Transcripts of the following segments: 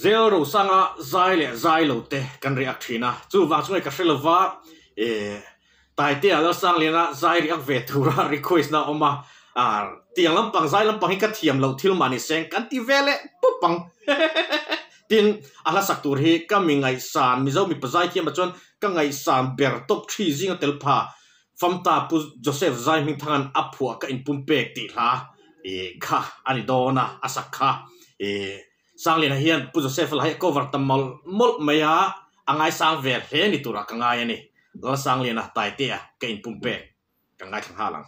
Zel Rosanga zai leh zai lo te kan react thin a, chuvang chu nge ka hre lova eh Taitea Lalsangliana zai react ve tura request na a awm a, ah tiang lampang zai lampang hi ka thiam loh thil mah ni seng kan ti ve leh pup ang hehehehe. Tin, a hla sak tur hi ka mi ngaihsan Mizo mipa zai thiamah chuan ka ngaihsan ber top three zinga tel pha Famta Pu Joseph Zai Hmingthanga'n a phuah ka inpum pek tih hla ih kha a ni dawn a, a sak kha ih Sangliana hian Pu Joseph a la hi a cover ta mawlh mawlh mai a, a ngaisang ve hle ni turah ka ngai a ni. Lalsangliana Taitea ka inpum pek ka ngaithla nghal ang.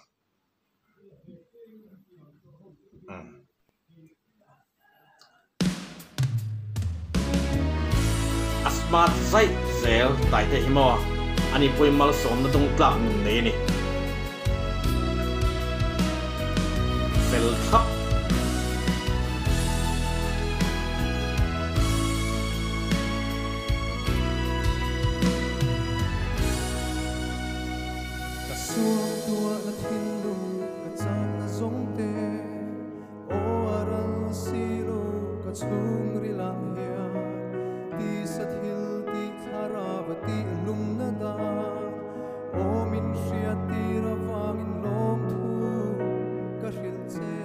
A smart zaih zel Taite hi maw ani pawhin malsawmna dawng tlak nun nei a ni. Fel thlap. Ka suangtuahna thinlung ka chakna zawng te Aw a ral silo ka chhungril ah hian Tisa thil tih thlarau a tih lungna dan Aw min hriat tir avangin lawmthu ka hrilh che.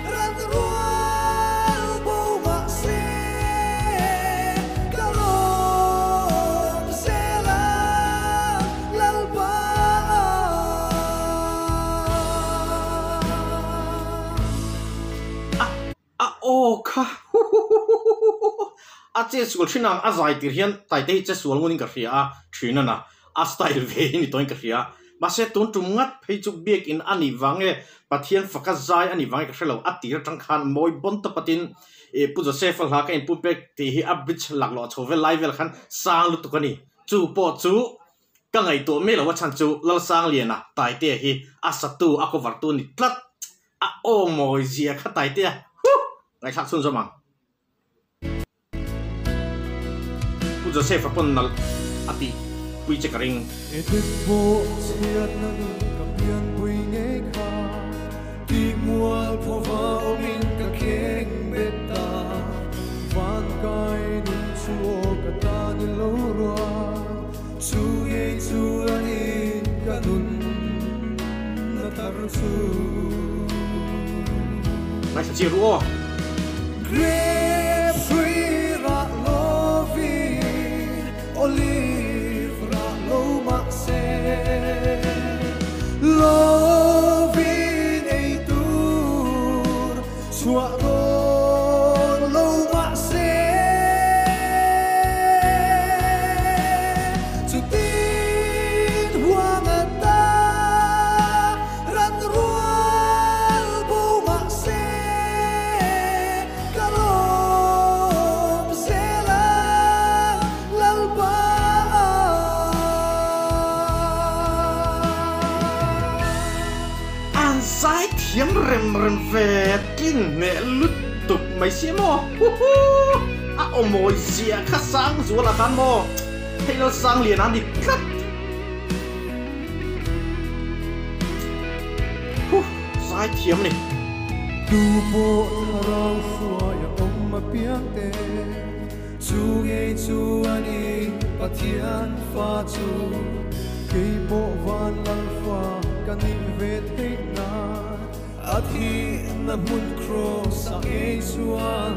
Ran rual bo mah se ka lawm zel a Lalpa. A a aw kha huhuhuhuhuhu a che sual thin ang a zai tir hian Taite hi che sual ngun in ka hria a thin a na a style ve hi ni tawhin ka hria mahse tun tum ngat phei chu biakin a nih vang nge Pathian faka zai a nih vang nge ka hre lo a tir atang khan mawi bawn ta patin ih Pu Joseph a hla ka inpum pek tih hi a bridge laklawh a chho vel lai vel khan sang lutuk a ni chu pawh chu ka ngaihtuah mai lo a chhan chu Lalsangliana Taitea hi a satu a cover tu a ni tlat a aw mawi zia kha Taitea huh ngaihthlak chhunzawm ang. Pu Joseph a pawn nalh a tih pui che ka ring. I dik pawh chhiatna nun ka pianpui ngei kha tih mual phawva awmin ka kheng bet ta van kai nun chu aw ka ta ni lo rua chu ngei chu a ni ka nun na tar chu. Ngaithla chiah ru aw. Grape hrui rah lovin olive rah lo mah se lovin ei tur chhuah dawn lo mah se chutin huang a ta ran rual bo mah se. Ka lawm zel a Lalpa. An zai thiam rem rem ve tlin hneh lutuk mai si maw huhuu a aw mawi zia kha sang zual ah khan maw hei lal sang lian a ni tlat huh zai thiam a ni. Tu pawh thlarau hruai a awm apiang te, chu ngei chu a ni Pathian fa chu. Kei pawh van lal fa ka nih ve theih nan, a thihna hmun kraws ah ngei chuan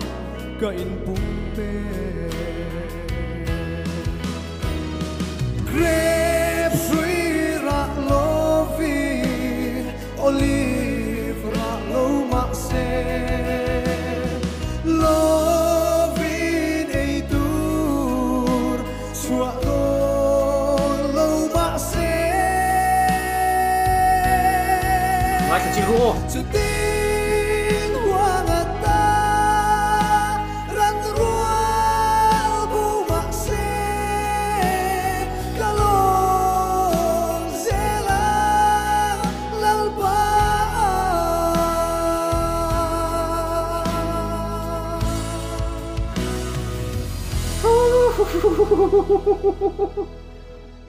ka inpum pe. Grape hrui rah lovin Olive rah lo mah se lovin ei tur chhuah dawn lo mah se Ngaithla chih ru aw. Chutin huang a ta ran rual bo mah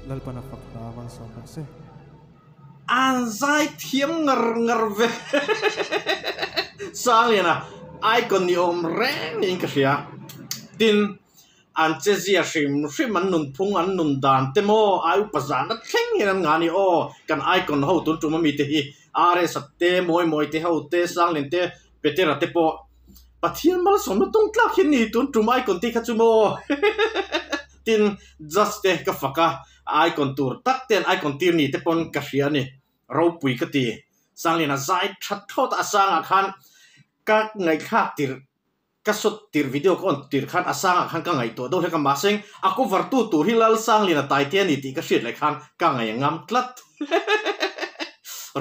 Lalpan a fak hla malsawm rawh se. An zai thiam ngar ngar ve. Sangliana icon ni awm reng niin ka hria. Tin, an che zia hrim hrim an nunphung an nun dan te maw ai upa zahna thleng hian an ngah a ni aw kan icon ho tun tum ami te hi RS a te Mawimawi te ho te Sanglian te Petera te pawh Pathian malsawmna tung tlak hi ni tun tum icon te kha chu maw tin judge te ka fak a icon tur tak ten icon tir ni te pawn ka hria a ni ropui ka ti Sangliana zai that thlawt a sangah khan ka ngaihthlak tirh Ka shot tir video ka on tir khan a sangah khan ka ngaihtuah deuh hlek a mahse a cover tu tur hi Lalsangliana Taitea ni tih ka hriat leh khan ka ngaih a ngam tlat.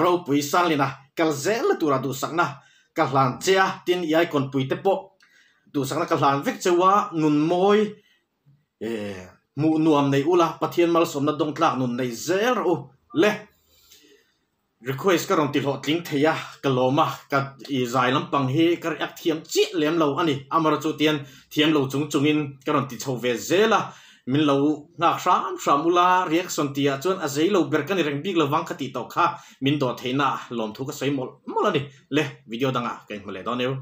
Ropui Sangliana kal zel na turah duhsakna ka hlan che a tin i icon pui te pawh duhsakna ka hlan vek cheu a nun mawi eh hmuh nuam nei ula Pathian malsawmna dawngtlak nun nei zel rawh u le. Request ka rawn ti hlawhtling thei a, ka lawm a, ka i zai lampang hi ka react thiam chiah lem lo a ni. Amaherawhchu chu tian thiam lo chung chungin ka rawn ti chho ve zel a, min lo nghak hram hram ula, reaction tih ah chuan a zei lo ber ka ni reng bik lovang ka tih tawh kha min dawh theihna lawmthu ka sawi mawlh mawlh a ni. Le, video dangah ka inhmu leh dawn eu.